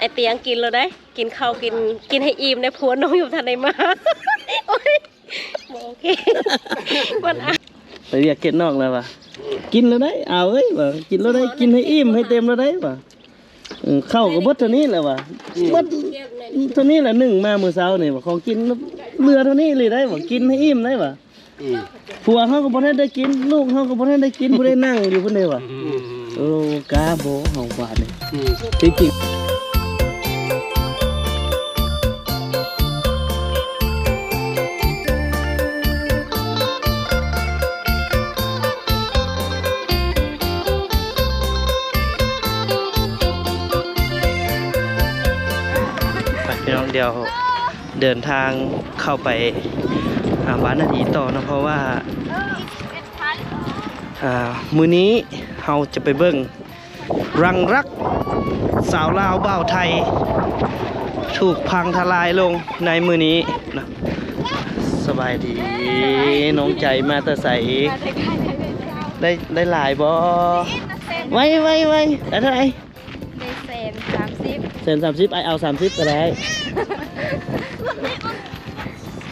ໄອ້ຕຽງກິນແລ້ວໄດ໋ ກິນເຂົ້າ ກິນ ກິນໃຫ້ອີ່ມແດ່ ຜົວນ້ອງຍັງບໍ່ທັນໄດ້ມາ. ໂອ້ຍ ບໍ່ໂອເຄ ມັນອາຍ ໄປວຽກເຂດນອກແລ້ວວ່າ ກິນແລ້ວໄດ໋ ອາວເອີຍວ່າ ກິນແລ້ວໄດ໋ ກິນໃຫ້ອີ່ມໃຫ້ເຕັມແລ້ວໄດ໋ວ່າ. ເອີ ເຂົ້າກໍເບິດເທົ່ານີ້ແຫຼະວ່າ ເບິດເທົ່ານີ້ແຫຼະ ໜຶ້ງມາມື້ເຊົ້ານີ້ວ່າ ຂອງກິນເຫຼືອເທົ່ານີ້ອີ່ຫຼີໄດ໋ວ່າ ກິນໃຫ້ອີ່ມໄດ໋ວ່າ. ອືມ ຜົວເຮົາກໍບໍ່ທັນໄດ້ກິນ ລູກເຮົາກໍບໍ່ທັນໄດ້ກິນ ຜູ້ໃດນັ່ງຢູ່ພຸ້ນເດ້ວ່າ. ອືມ ໂອ້ ກ້າບໍ່ເຮົາບາດນີ້. ອືມ ທີ່ຈິງ ໄປ ພີ່ນ້ອງ ດຽວເດີນທາງເຂົ້າໄປ ອ່າ ບ້ານນາດີຕໍ່ເນາະ ເພາະວ່າ ອ່າ ມື້ນີ້ເຮົາຈະໄປເບິ່ງ ລັງຮັກສາວລາວບ່າວໄທ ຖືກພັງທະລາຍລົງໃນມື້ນີ້ເນາະ. ສະບາຍດີ ນ້ອງໃຈມາແຕ່ໃສ? ໄດ້ ໄດ້ຫຼາຍບໍ່? ໄວ້ ໄວ້ ໄວ້ ໄດ້ເທົ່າໃດ? ໄດ້ແສນສາມສິບ ແສນສາມສິບ ອ້າຍເອົາສາມສິບກໍໄດ້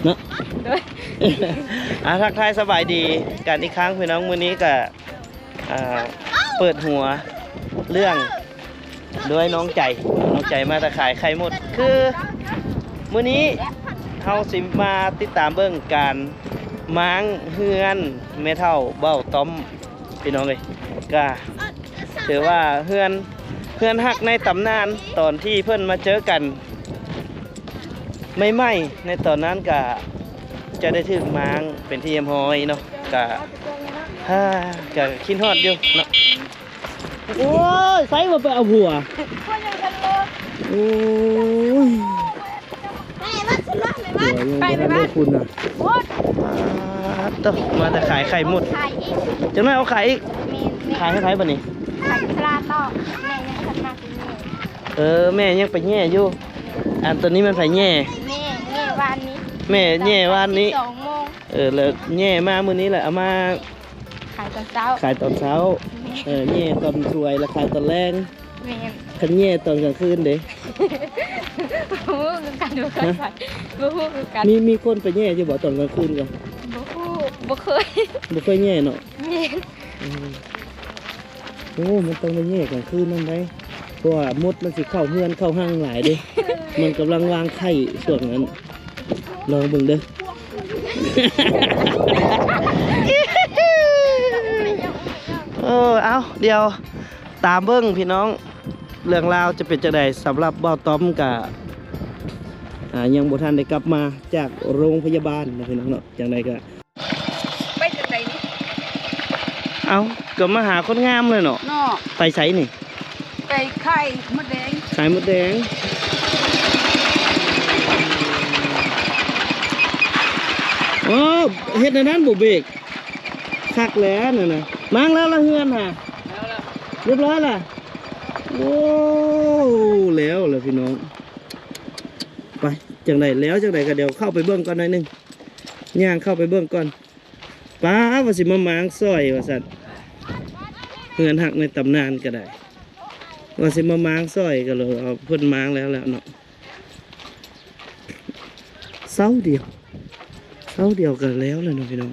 ເນາະ. ໂດຍ ອ່າ ທັກທາຍສະບາຍດີກັນອີກຄັ້ງ ພີ່ນ້ອງ. ມື້ນີ້ກໍ ອ່າ ເປີດຫົວເລື່ອງດ້ວຍນ້ອງໃຈ ນ້ອງໃຈມາແຕ່ຂາຍໄຂ່ໝົດ. ຄືມື້ນີ້ເຮົາຊິມາຕິດຕາມເບິ່ງການມ້າງເຮືອນແມ່ເຖົ້າເບົາຕ້ອມ ພີ່ນ້ອງເອີຍ. ກະຖືວ່າເຮືອນ ເຮືອນຮັກໃນຕຳນານ ຕອນທີ່ເພິ່ນມາເຈີກັນໃໝ່ໆ ໃນຕອນນັ້ນກະຈະໄດ້ຖືກມ້າງເປັນທີ່ຮຽບຮ້ອຍເນາະ. ກະ ກະຄິດຮອດຢູ່ເນາະ. ໂອ້ຍ ໃສວ່າໄປເອົາຜົວ. ໂອ້ຍ ແມ່ ມາ ຂຶ້ນມາ ແມ່ ມາ ໄປ ໄປ ໄປ ໄປ ພຸ້ນນະ. ປາດໂທ້ ມາແຕ່ຂາຍໄຂ່ໝົດ ຂາຍອີກ ຈັກໜ້ອຍເອົາຂາຍອີກ. ແມ່ນ ແມ່ນ ຂາຍໃຫ້ໃຜບັດນີ້? ຂາຍຕະຫຼາດຕໍ່ ແມ່ຍັງບໍ່ທັນມາ. ເອີ ແມ່ຍັງໄປແຍ່ຢູ່. ອັນໂຕນີ້ແມ່ນໃຜແຍ່? ແມ່ ແຍ່ວານນີ້ ແມ່ແຍ່ວານນີ້ ສອງໂມງ. ເອີ ແລ້ວແຍ່ມາມື້ນີ້ແຫຼະ ເອົາມາ ຂາຍຕອນເຊົ້າ ຂາຍຕອນເຊົ້າ. ແມ່ນ ເອີ ແຍ່ຕອນສວຍ ແລ້ວຂາຍຕອນແລງ. ແມ່ນ ຄັນແຍ່ຕອນກາງຄືນເດ? ບໍ່ຮູ້ຄືກັນ ບໍ່ເຄີຍໄປ ບໍ່ຮູ້ຄືກັນ. ມີ ມີຄົນໄປແຍ່ຢູ່ບໍ່ຕອນກາງຄືນກໍ? ບໍ່ຮູ້ ບໍ່ເຄີຍ ບໍ່ເຄີຍແຍ່ເນາະ. ແມ່ນ ອືມ ໂອ້ ມັນຕ້ອງໄດ້ແຍ່ກາງຄືນນຳໃດ໋ ເພາະວ່າມົດມັນຊິເຂົ້າເຮືອນເຂົ້າຮັງຫຼາຍເດ້. ມັນກຳລັງວາງໄຂ່ຊ່ວງນັ້ນ ລອງເບິ່ງເດີ. ເອີ ເອົາ ດຽວຕາມເບິ່ງພີ່ນ້ອງ ເລື່ອງລາວຈະເປັນຈັ່ງໃດ. ສຳລັບເບົາຕ້ອມກະ ອ່າ ຍັງບໍ່ທັນໄດ້ກັບມາຈາກໂຮງພະຍາບານເນາະ ພີ່ນ້ອງເນາະ. ຈັ່ງໃດກະ ໄປຈັ່ງໃດນີ້? ເອົ້າ ກໍມາຫາຄົນງາມເລີຍເນາະ ເນາະ. ໄປໃສນີ້? ໄປຂາຍມົດແດງ ຂາຍມົດແດງ. ໂອ້ ເຮັດແນວນັ້ນບໍ່ເບຣກ ຄັກແລ້ວນັ້ນນະ. ມ້າງແລ້ວລະເຮືອນຫາ ແລ້ວລະ ຮຽບຮ້ອຍລະ. ໂອ້ ແລ້ວລະພີ່ນ້ອງ. ໄປ ຈັ່ງໃດ ແລ້ວຈັ່ງໃດກໍດຽວເຂົ້າໄປເບິ່ງກ່ອນໜ້ອຍໜຶ່ງ ຍ່າງເຂົ້າໄປເບິ່ງກ່ອນ. ປ້າ ວ່າຊິມາມ້າງຊ່ອຍວ່າຊັ້ນ ເຮືອນຮັກໃນຕຳນານກໍໄດ້ ວ່າຊິມາມ້າງຊ່ອຍກໍເລີຍ ເອົາເພິ່ນມ້າງແລ້ວແຫຼະເນາະ. ເສົາດຽວ ເສົາດຽວກໍແລ້ວແລ້ວເນາະພີ່ນ້ອງ.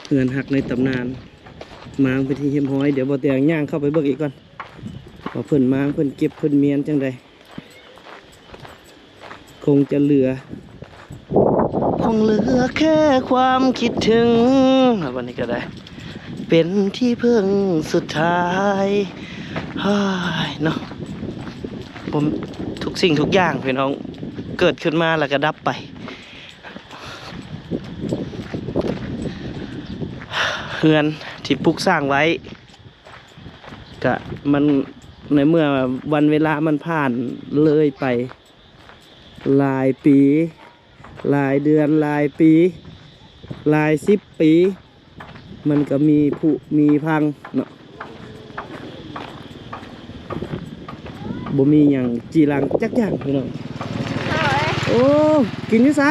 ເຮືອນຮັກໃນຕຳນານ ມ້າງເປັນທີ່ຮຽບຮ້ອຍ. ດຽວບໍ່ແຕງຍ່າງເຂົ້າໄປເບິ່ງອີກກ່ອນ ວ່າເພິ່ນມ້າງ ເພິ່ນເກັບ ເພິ່ນມ້ຽນຈັ່ງໃດ. ຄົງຈະເຫຼືອ ຄົງເຫຼືອແຄ່ຄວາມຄິດເຖິງ. ແລ້ວບັດນີ້ກໍໄດ້ເປັນທີ່ເພິ່ງສຸດທ້າຍ. ເຮີ້ຍເນາະ ບໍ່ ທຸກສິ່ງທຸກຢ່າງພີ່ນ້ອງ ເກີດຂຶ້ນມາແລ້ວກໍດັບໄປ. ເຮືອນທີ່ປຸກສ້າງໄວ້ ກະມັນ ໃນເມື່ອວັນເວລາມັນຜ່ານເລີຍໄປຫຼາຍປີ ຫຼາຍເດືອນ ຫຼາຍປີ ຫຼາຍສິບປີ ມັນກໍມີຜຸມີພັງເນາະ ບໍ່ມີຫຍັງຈີລັງຈັກຢ່າງພີ່ນ້ອງ. ໂອ້ ກິນຢູ່ໃສ?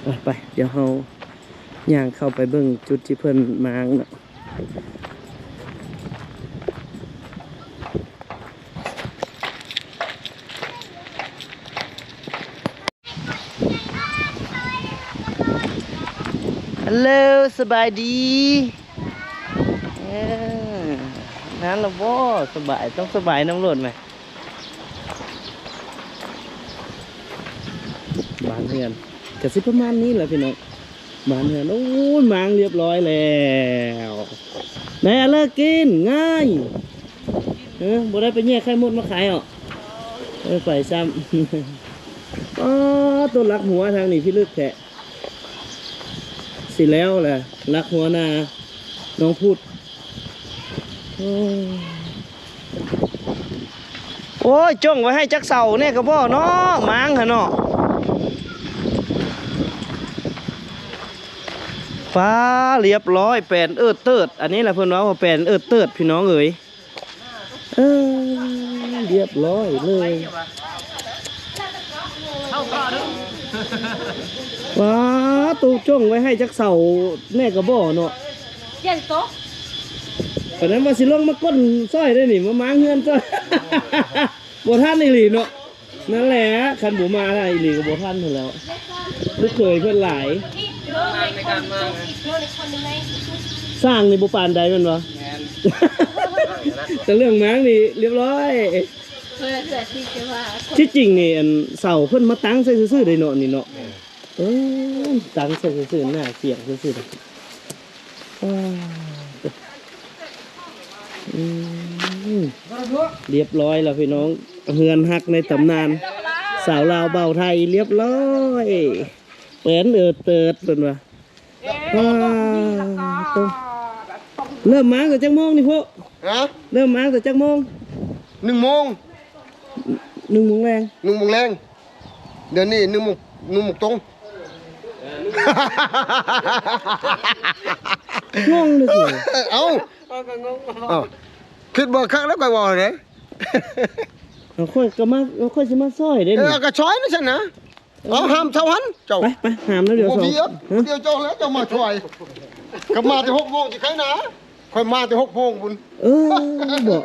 ໄປ ໄປ ດຽວເຮົາ ຍ່າງເຂົ້າໄປເບິ່ງຈຸດທີ່ເພິ່ນມ້າງເນາະ. ຮັລໂຫຼ ສະບາຍດີ. ເອີ ນັ້ນລະບໍ່ສະບາຍ ຕ້ອງສະບາຍນຳໂລດແມະ. ບ້ານເຮືອນກະຊິປະມານນີ້ແຫຼະພີ່ນ້ອງ ບ້ານເຮືອນ. ໂອ້ຍ ມ້າງລຽບຮ້ອຍແລ້ວ ໄດ້ອາເລີກກິນງ່າຍ. ເອີ ບໍ່ໄດ້ໄປແຍ່ໄຂ່ມົດມາຂາຍເອົາ. ເອີ ໄປຊ້ຳ. ອໍ ໂຕຫຼັກຫົວທາງນີ້ພິລຶກແທ້. ຊິແລ້ວແຫຼະ ຫຼັກຫົວໜ້ານ້ອງພຸດ. ໂອ້ ໂອ້ຍ ຈົ່ງໄວ້ໃຫ້ຈັກເສົາແດ່ກະບໍ່ເນາະ ມ້າງຫັ້ນເນາະ. ຟ້າ ລຽບຮ້ອຍ ແປນເອີດເຕີດ. ອັນນີ້ລະເພິ່ນເວົ້າວ່າແປນເອີດເຕີດ ພີ່ນ້ອງເອີຍ. ເອີ ລຽບຮ້ອຍເລີຍ. ວ້າ ໂຕຈົ່ງໄວ້ໃຫ້ຈັກເສົາແດ່ກະບໍ່ເນາະ. ຢ້ານຕົກ. ປານນັ້ນວ່າຊິລົງມາກົ້ນຊ່ອຍເດ້ນີ້ ມາມ້າງເຮືອນຊ່ອຍ. ບໍ່ທັນອີ່ຫຼີເນາະ. ນັ້ນແຫຼະ ຄັນບໍ່ມາໄດ້ອີ່ຫຼີກະບໍ່ທັນຫັ້ນແຫຼ້ວ. ລູກເຂີຍເພິ່ນຫຼາຍ. ຊ່າງນີ້ບໍ່ປານໃດແມ່ນບໍ່? ແຕ່ເລື່ອງມ້າງນີ້ລຽບຮ້ອຍ. ທີ່ຈິງນີ້ ອັນເສົາເພິ່ນມາຕັ້ງໃສ່ຊື່ໆເດ້ເນາະ ນີ້ເນາະ. ເອີ ຕັ້ງໃສ່ຊື່ໆ ໜ້າສຽງຊື່ໆ. ອືມ ລຽບຮ້ອຍແລ້ວພີ່ນ້ອງ ເຮືອນຮັກໃນຕຳນານ ສາວລາວບ່າວໄທ ລຽບຮ້ອຍ ແປນເອີດເຕີດເພິ່ນວ່າ. ວ້າ ເລີ່ມມາຕັ້ງແຕ່ຈັກໂມງນີ້ພຸ້ນ? ຮະ? ເລີ່ມມາຕັ້ງແຕ່ຈັກໂມງ? ໜຶ່ງໂມງ ໜຶ່ງໂມງແລງ ໜຶ່ງໂມງແລງ. ດຽວນີ້ໜຶ່ງໂມງ ໜຶ່ງໂມງຕົງ. ງົງເດີ. ເອົ້າ ຂ້ອຍກະງົງ. ເອົ້າ ຄິດບໍ່ຄັກແລ້ວຂ້ອຍເວົ້າເດ້. ເອົາ ຂ້ອຍກະມາ ຂ້ອຍຊິມາຊ່ອຍເດ້. ເອີ ກະຊ່ອຍນັ້ນຊັ້ນນະ. ເອົາ ຫາມເຊົາຫັ້ນເຈົ້າ. ໄປ ໄປ ຫາມແລ້ວດຽວ ບໍ່ ເຈົ້າ ດຽວເຈົ້າແລ້ວເຈົ້າມາຊ່ອຍ. ກະມາແຕ່ຫົກໂມງຊິໄຄນາ. ຂ້ອຍມາແຕ່ຫົກໂມງພຸ້ນ. ເອີ ບໍ່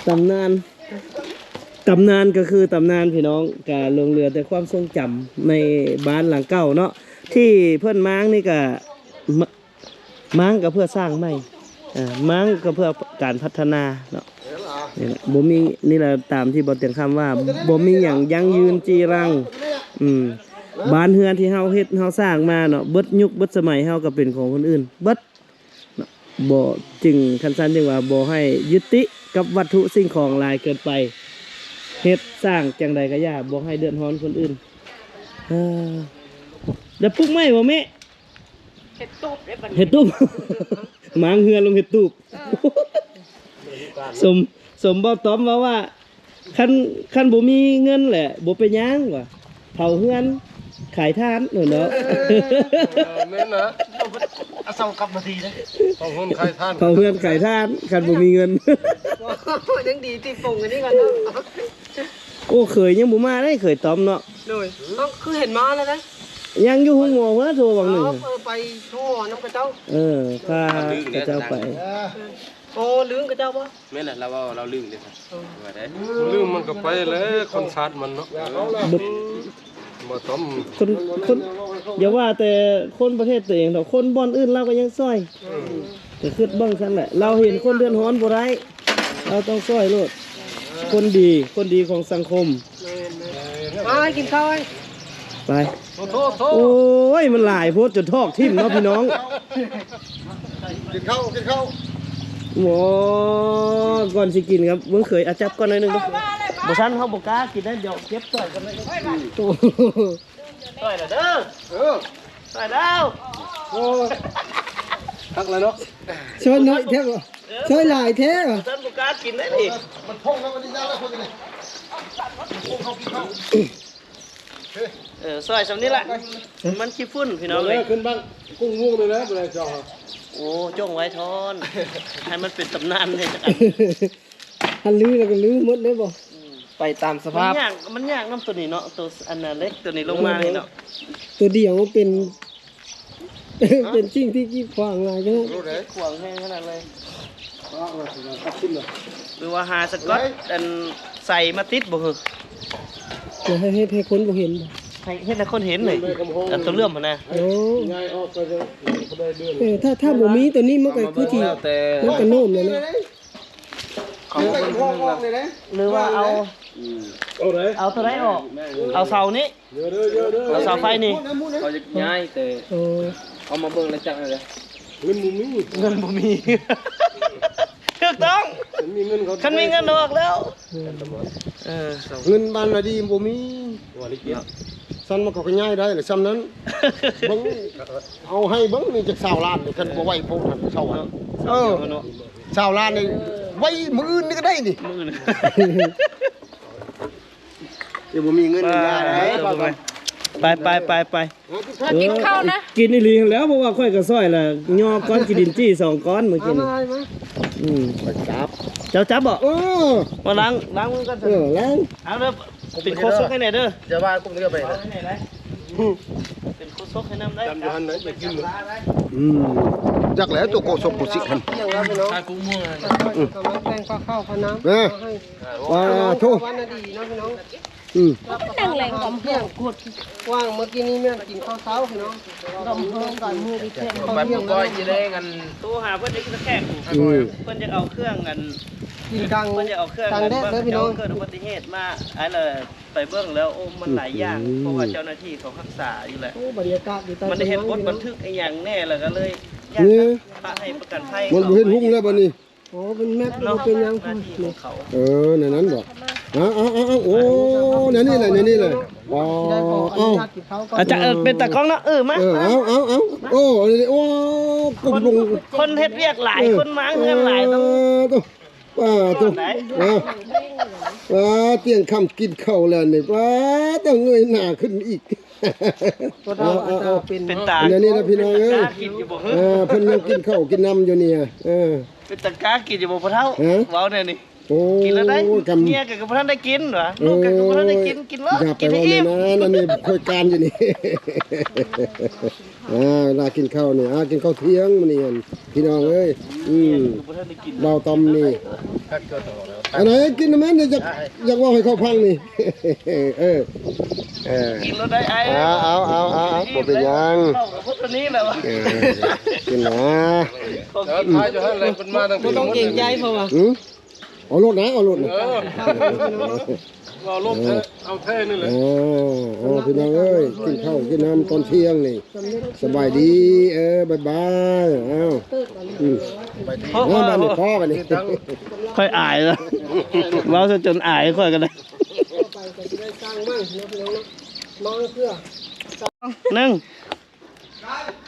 ຕຳນານ ຕຳນານກະຄືຕຳນານພີ່ນ້ອງ ກະຫຼົງເຫຼືອແຕ່ຄວາມຊົງຈຳໃນບ້ານຫຼັງເກົ່າເນາະ ທີ່ເພິ່ນມ້າງນີ້ກະ ມ້າງກະເພື່ອສ້າງໃໝ່ ມ້າງກະເພື່ອການພັດທະນາເນາະ. ນີ້ແຫຼະ ບໍ່ມີ ນີ້ແຫຼະ ຕາມທີ່ບໍ່ຕຽງຄຳວ່າ ບໍ່ມີຫຍັງຢັ້ງຢືນຈີລັງ. ອືມ ບ້ານເຮືອນທີ່ເຮົາເຮັດເຮົາສ້າງມາເນາະ ເບິດຍຸກເບິດສະໄໝເຮົາກະເປັນຂອງຄົນອື່ນເບິດ. ເນາະ ບໍ່ ຈຶ່ງ ຄັນຊັ້ນຈຶ່ງວ່າບໍ່ໃຫ້ຍຶດຕິກັບວັດຖຸສິ່ງຂອງຫຼາຍເກີນໄປ ເຮັດສ້າງຈັ່ງໃດກະຢ່າ ບໍ່ໃຫ້ເດືອດຮ້ອນຄົນອື່ນ. ເອີ ແລ້ວປຸກໄມ້ບໍ່ແມ່? ເຮັດຕູບເດ້ບັດນີ້ ເຮັດຕູບ ມ້າງເຮືອນລົງເຮັດຕູບ. ເອີ ສົມ ສົມບ່າວຕ້ອມເວົ້າວ່າ ຄັນ ຄັນບໍ່ມີເງິນແຫຼະບໍ່ເປັນຫຍັງວ່າ ເຜົາເຮືອນຂາຍຖ່ານເນາະ. ເອີ ແມ່ນນະ ເອົາເອົາກັບມາທີເດ້ ເຜົາເຮືອນຂາຍຖ່ານ ເຜົາເຮືອນຂາຍຖ່ານ ຄັນບໍ່ມີເງິນ. ຍັງດີຕິປົງອັນນີ້ກ່ອນເນາະ. ໂອ້ ເຂີຍຍັງບໍ່ມາເດ້ ເຂີຍຕ້ອມເນາະ. ໂດຍ ເອົ້າ ຄືເຫັນມາແລ້ວເດ້. ຍັງຢູ່ໂຮງໝໍພຸ້ນລະ ໂທຫວ່າງໜຶ່ງ. ເອີ ໄປໂຮງໝໍນຳຂະເຈົ້າ. ເອີ ພາຂະເຈົ້າໄປ. ໂອ້ ລືມຂະເຈົ້າບໍ່? ແມ່ນແຫຼະ ລາວເວົ້າລາວລືມເດ້. ເອີ ວ່າໄດ້ ລືມມັນກະໄປແລ້ວ ຄົນຊາດມັນເນາະ. ບໍ່ຕ້ອງ ຄົນ ຄົນ ຢ່າວ່າແຕ່ຄົນປະເທດຕົວເອງເຖາະ ຄົນບ່ອນອື່ນລາວກະຍັງຊ່ອຍ. ເອີ ກະຄຶດເບິ່ງຊັ້ນແຫຼະ ລາວເຫັນຄົນເດືອດຮ້ອນບໍ່ໄດ້ ລາວຕ້ອງຊ່ອຍໂລດ. ຄົນດີ ຄົນດີຂອງສັງຄົມ. ມາກິນເຂົ້າ ໄປ. ໂອ້ຍ ມັນຫຼາຍໂພດຈົນຖອກຖິ້ມເນາະພີ່ນ້ອງ. ກິນເຂົ້າ ກິນເຂົ້າ. ໂອ້ ກ່ອນຊິກິນຄັບ ເບິ່ງເຂີຍ ອາ ຈັບກ່ອນໜ້ອຍໜຶ່ງດູ. ບໍ່ຊັ້ນເຮົາບໍ່ກ້າກິນໄດ້ ດຽວເກັບຊ່ອຍກັນໜ້ອຍໜຶ່ງ. ໂອ້ ຊ່ອຍແລ້ວເດີ. ເອີ ຊ່ອຍແລ້ວ. ໂອ້ ຄັກແລ້ວເນາະ. ຊ່ອຍໜ້ອຍແທ້ບໍ່? ເອີ ຊ່ອຍຫຼາຍແທ້ບໍ່? ບໍ່ຊັ້ນບໍ່ກ້າກິນໄດ້ນີ້. ມັນພົງແລ້ວ ມັນຊິຍາກແລ້ວຄົນນີ້. ເອີ ຊ່ອຍຊ່ຳນີ້ລະ ມັນຂີ້ຝຸ່ນພີ່ນ້ອງເອີຍ. ຂຶ້ນບັ້ງກຸ້ງງວງນີ້ແຫຼະ ບໍ່ໄດ້ເຈົ້າ. ໂອ້ ຈົ່ງໄວ້ທ້ອນ ໃຫ້ມັນເປັນຕຳນານແດ່ຈັກອັນ. ຄັນລືແລ້ວກະລືໝົດເລີຍບໍ່? ອືມ ໄປຕາມສະພາບ. ມັນຍາກ ມັນຍາກນຳໂຕນີ້ເນາະ ໂຕອັນນັ້ນເຫຼັກໂຕນີ້ລົງມານີ້ເນາະ. ໂຕດຽວເປັນ ເປັນສິ່ງທີ່ກີດຂວາງຫຼາຍຂະໜາດ ຂວາງແຮງຂະໜາດເລີຍ. ຫຼືວ່າຫາສະກອດອັນໃສ່ມາຕິດບໍ່? ແລ້ວໃຫ້ເຮັດໃຫ້ຄົນບໍ່ເຫັນບໍ່? ໃຫ້ເຮັດໃຫ້ຄົນເຫັນເລີຍ ອັນຕົວເລື່ອມຫັ້ນນະ. ໂອ້ ຍ້າຍອອກໄປເດີ ເອີ ຖ້າ ຖ້າບໍ່ມີຕົວນີ້ມັນກໍຄືຊິ ມັນກໍໂນ້ມແລ້ວເນາະ. ເອົາໄປຫ້ອງອອກນີ້ເດ້ ຫຼືວ່າເອົາ ເອົາເທົ່າໃດອອກ? ເອົາເສົານີ້ ເອົາເສົາໄຟນີ້. ເຂົາຢາກຍ້າຍແຕ່ ເອີ ເອົາມາເບິ່ງແລ້ວຈັກແນວໃດ. ເງິນບໍ່ມີ ເງິນບໍ່ມີ. ຖືກຕ້ອງ ຄັນມີເງິນເຂົາ ຄັນມີເງິນອອກແລ້ວ. ເອີ ເງິນບ້ານນາດີບໍ່ມີ ວ່າໄດ້ເກັບ ຊັ້ນມັນກໍຍ້າຍໄດ້ລະ ຊ່ຳນັ້ນ. ເບິ່ງ ເອົາໃຫ້ເບິ່ງນີ້ຈັກຊາວລ້ານນີ້ ຄັນບໍ່ໄຫວໂພດຫັ້ນເຊົາ. ເອີ ຊາວລ້ານນີ້ໄວ້ມື້ອື່ນນີ້ກໍໄດ້ນີ້ ມື້ອື່ນ. ຍັງບໍ່ມີເງິນ ໄປ ໄປ ໄປ ໄປ ກິນເຂົ້ານະ ກິນອີ່ຫຼີຫັ້ນແລ້ວ ເພາະວ່າຂ້ອຍກໍຊ່ອຍລະ ຍໍກ້ອນຂີ້ດິນຈີ່ສອງກ້ອນມື້ກີ້ນີ້. ອືມ ໄປຈັບ ເຈົ້າຈັບບໍ່? ເອີ ມາລ້າງ ລ້າງມືກ່ອນ. ເອີ ລ້າງ ເອົາເດີ ເປັນໂຄສົກໃຫ້ແດ່ເດີ ຢ່າວ່າກຸ້ມເດີໄປ ເປັນໂຄສົກໃຫ້ນຳໄດ້. ອືມ ຈັກແລ້ວຕົວໂຄສົກຜູ້ຊິກຫັ້ນ ໃສ່ກຸ້ມມື ກຳລັງແຕ່ງພາເຂົ້າພານ້ຳ ເອີ ມາໃຫ້ ວ້າ ໂທ້ ວັນນະດີເນາະພີ່ນ້ອງ. ອືມ ນັ່ງແລງກຳເພື່ອນ ກວ້າງ ມື້ກີ້ນີ້ແມ່ນກິນເຂົ້າເຊົ້າພີ່ນ້ອງ ກຳເພື່ອນການມື້ທີ່ແທ້ ເຂົ້າ ໄປມື້ກ່ອນຊິໄດ້ກັນ ໂທຫາເພິ່ນຢູ່ແຂວງ ອືມ ເພິ່ນຢາກເອົາເຄື່ອງອັນ ກິນກາງ ເພິ່ນຢາກເອົາເຄື່ອງ ກາງແດດເດີພີ່ນ້ອງ ເກີດອຸບັດຕິເຫດມາ ອັນ ເອີ ໄປເບິ່ງແລ້ວ ໂອ້ ມັນຫຼາຍຢ່າງ ອືມ ເພາະວ່າເຈົ້າໜ້າທີ່ເຂົາຮັກສາຢູ່ແຫຼະ. ໂອ້ ບັນຍາກາດຢູ່ໃຕ້ ມັນໄດ້ເຮັດບົດບັນທຶກອີ່ຫຍັງແນ່ ແລ້ວກໍເລີຍ ເອີ ຢາກໃຫ້ປະກັນໄພ ມັນບໍ່ເຫັນຮຸ່ງແລ້ວບັດນີ້. ໂອ້ ເປັນແມັດບໍ່ເປັນຫຍັງພຸ້ນ. ເອີ ແນວນັ້ນບໍ່? ເອົາ ເອົາ ເອົາ ເອົາ ໂອ້ ແນວນີ້ແຫຼະ ແນວນີ້ແຫຼະ. ອໍ ເອົາ ອາຈານ ເອີ ເປັນຕາກ້ອງເນາະ ເອີ ມາ ເອີ ເອົາ ເອົາ ເອົາ ໂອ້ ໂອ້ ກົ້ມລົງ ຄົນເຮັດວຽກຫຼາຍ ເອີ ຄົນມາເຮືອນຫຼາຍ ເອີ ໂຕ ປ້າໂຕ ເອີ ປ້າ ຕຽງຄ່ຳກິນເຂົ້າແລ້ວນີ້ ປ້າ ຕ້ອງເງີຍໜ້າຂຶ້ນອີກ. ເອົາ ເອົາ ເອົາ ເປັນຕາ ອັນນີ້ລະພີ່ນ້ອງເອີຍ ກິນຢູ່ບໍ່? ເອີ ເພິ່ນຍັງກິນເຂົ້າກິນນ້ຳຢູ່ນີ້ ເອີ ເປັນຕາກ້າກິນຢູ່ບໍ່ພໍ່ເຖົ້າ? ເວົ້າແນວນີ້ ໂອ້ ກິນແລ້ວໄດ້ ເມຍກໍບໍ່ທັນໄດ້ກິນຫວາ ລູກກໍບໍ່ທັນໄດ້ກິນ ກິນໂລດ ກິນໃຫ້ອີ່ມ. ອັນນີ້ຂ້ອຍການຢູ່ນີ້ ອ່າ ເວລາກິນເຂົ້ານີ້ ອ່າ ກິນເຂົ້າທ່ຽງມື້ນີ້ ພີ່ນ້ອງເອີຍ ອືມ ເບົາຕຳນີ້ ອັນໃດກິນນຳແມ່ນ ຢາກ ຢາກເວົ້າໃຫ້ເຂົາຟັງນີ້ ເອີ ກິນໂລດໄດ້ອ້າຍ ເອົາ ເອົາ ເອົາ ເອົາ ບໍ່ເປັນຫຍັງ ເຂົ້າກັບພວກຕົວນີ້ແຫຼະວະ ເອີ ກິນນະ ບໍ່ຕ້ອງເກງໃຈເຂົາວ່າ ເອົາໂລດນະ ເອົາໂລດນະ ເອີ ເອົາໂລດແທ້ ເອົາແທ້ນີ້ແຫຼະ ເອີ ເອົາ ພີ່ນ້ອງເອີຍ ກິນເຂົ້າກິນນ້ຳຕອນທ່ຽງນີ້ ສະບາຍດີ ເອີ ບາຍບາຍ ເອົາ ອືມ ເອົາ ບາດນີ້ພໍບາດນີ້ ຂ້ອຍອາຍລະ ເວົ້າຊະຈົນອາຍຂ້ອຍກໍໄດ້ ໜຶ່ງ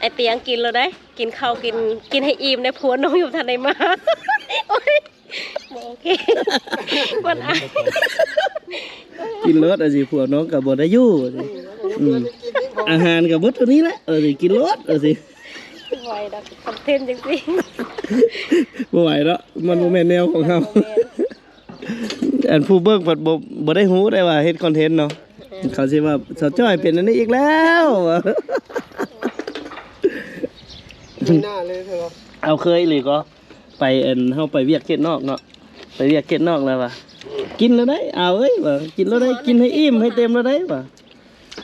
ໄອ້ຕຽງກິນແລ້ວໄດ໋ ກິນເຂົ້າ ກິນ ກິນໃຫ້ອີ່ມໄດ໋ ຜົວນ້ອງຍັງບໍ່ທັນໄດ້ມາ ໂອ້ຍ ບໍ່ໂອເຄ ມັນອາຍ ກິນໂລດ ເອົາຊິ ຜົວນ້ອງກໍບໍ່ໄດ້ຢູ່ ອືມ ອາຫານກໍເບິດເທົ່ານີ້ແຫຼະ ເອີ ກິນໂລດ ເອົາຊິ ບໍ່ໄຫວດອກ ຄອນເທັນຈັ່ງຊີ້ ບໍ່ໄຫວເນາະ ມັນບໍ່ແມ່ນແນວຂອງເຮົາ ອັນຜູ້ເບິ່ງພັດບໍ່ ບໍ່ໄດ້ຮູ້ໄດ້ວ່າເຮັດຄອນເທັນເນາະ ເຂົາຊິວ່າ ສາວຈ້ອຍເປັນອັນນີ້ອີກແລ້ວ ມີໜ້າເລີຍເນາະ ເອົາ ເຄີຍອີ່ຫຼີກໍ ໄປ ອັນ ເຮົາໄປວຽກເຂດນອກເນາະ ໄປວຽກເຂດນອກແລ້ວວ່າ ກິນແລ້ວໄດ໋ ອາວເອີຍ ວ່າ ກິນແລ້ວໄດ໋ ກິນໃຫ້ອີ່ມໃຫ້ເຕັມແລ້ວໄດ໋ ວ່າ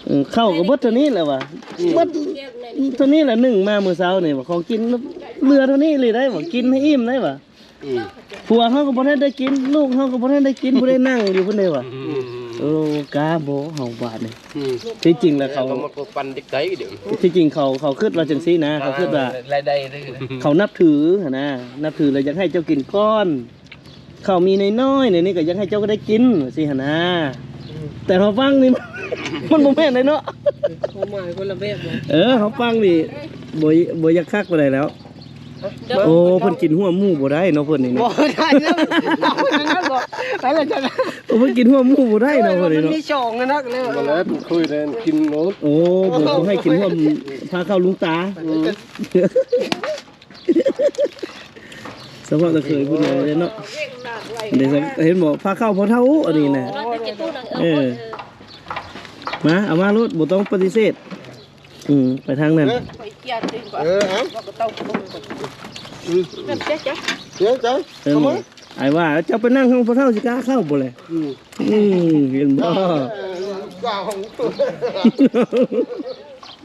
ເອີ ເຂົ້າກໍເບິດເທົ່ານີ້ແຫຼະວ່າ ເບິດເທົ່ານີ້ແຫຼະ ໜຶ່ງມາມື້ເຊົ້ານີ້ວ່າ ຂອງກິນເຫຼືອເທົ່ານີ້ເລີຍໄດ໋ ວ່າ ກິນໃຫ້ອີ່ມໄດ໋ ວ່າ ອືມ ຜົວເຮົາກໍບໍ່ທັນໄດ້ກິນ ລູກເຮົາກໍບໍ່ທັນໄດ້ກິນ ຜູ້ໃດນັ່ງຢູ່ພຸ້ນເດ້ວ່າ ອືມ ໂອ້ ກ້າບໍ່ເຮົາບາດນີ້ ອືມ ທີ່ຈິງແລ້ວເຂົາ ທີ່ຈິງເຂົາ ເຂົາຄິດວ່າຈັ່ງຊີ້ນະ ເຂົາຄິດວ່າ ລາຍໄດ້ ເຂົານັບຖືຫັ້ນນະ ນັບຖືແລ້ວຢາກໃຫ້ເຈົ້າກິນກ່ອນ ເຂົ້າມີນ້ອຍໆ ນີ້ກໍຢາກໃຫ້ເຈົ້າກໍໄດ້ກິນ ຊີ້ຫັ້ນນະ ອືມ ແຕ່ເຮົາຟັງນີ້ ມັນບໍ່ແມ່ນເດ້ເນາະ ຄວາມໝາຍຄົນລະແບບເນາະ ເອີ ເຮົາຟັງນີ້ ບໍ່ ບໍ່ຢາກຄັກປານໃດແລ້ວ ໂອ້ ເພິ່ນກິນຮ່ວມໝູ່ບໍ່ໄດ້ເນາະ ເພິ່ນນີ້ເນາະ ບໍ່ໄດ້ແລ້ວ ໄປແລ້ວ ໂອ້ ເພິ່ນກິນຮ່ວມໝູ່ບໍ່ໄດ້ເນາະ ເພິ່ນນີ້ເນາະ ມັນມີສອງອັນນັ້ນແລ້ວ ບໍ່ແລ້ວ ເພິ່ນເຄີຍໄດ້ກິນໂລດ ໂອ້ ບໍ່ ບໍ່ໃຫ້ກິນຮ່ວມພາເຂົ້າລຸງຕາ ອືມ ສະເພາະຕາເຂີຍຜູ້ດຽວເດ້ເນາະ ເຫັນບໍ່ ພາເຂົ້າພໍ່ເຖົ້າອັນນີ້ນະ ເອີ ມາ ເອົາມາໂລດ ບໍ່ຕ້ອງປະຕິເສດ ອືມ ໄປທາງນັ້ນ ຂ້ອຍກຽດຕິ ເອີ ເອົາ ອືມ ເສຍໃຈ ເສຍໃຈ ເອີ ເຂົ້າມາ ອ້າຍວ່າເຈົ້າໄປນັ່ງຫ້ອງພໍ່ເຖົ້າຊິກ້າເຂົ້າບໍ່ແລະ? ອືມ ອືມ ເຫັນບໍ່?